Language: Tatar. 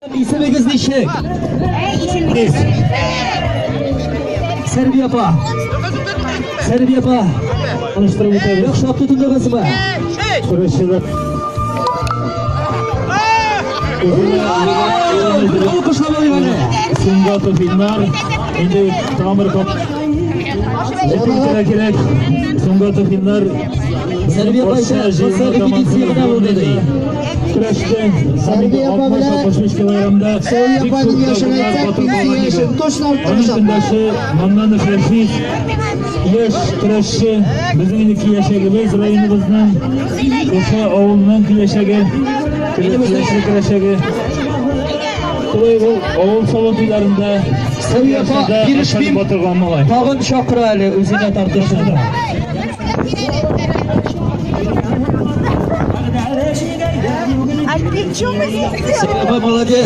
Исемегез ничек? Сәрби апа. Сәрби апа. Таныштырып үтәбез. Яхшылап тотындыгызмы? Көрәшчеләр. Алкышлап алыйк әле. Сөнгатов Илнар. Инде тамыр кап. Әйтергә кирәк. Сөнгатов Илнар. Сәрби апа әйтә, монысы репетиция генә булды ди. Көрәштә Сәрби апа белән 65 килограммда Сәрби бик апаның күп яшен тапкырлар әйтсәк, батыр пенсия булган яшен егет. точно Аның арттырачак. көндәше Маннанов Рәфис, яшь көрәшче, безнең инде киләчәгебез районыбызның, шушы авылның киләчәге, киләчәк киләчәге. Шулай ул авыл сабантуйларында Сәрби апа, ярышларда бирешмим. батырган малай. Тагын чакыра әле үзенә тартышырга. Альбин, что мы здесь делаем? Сәрби апа молодец.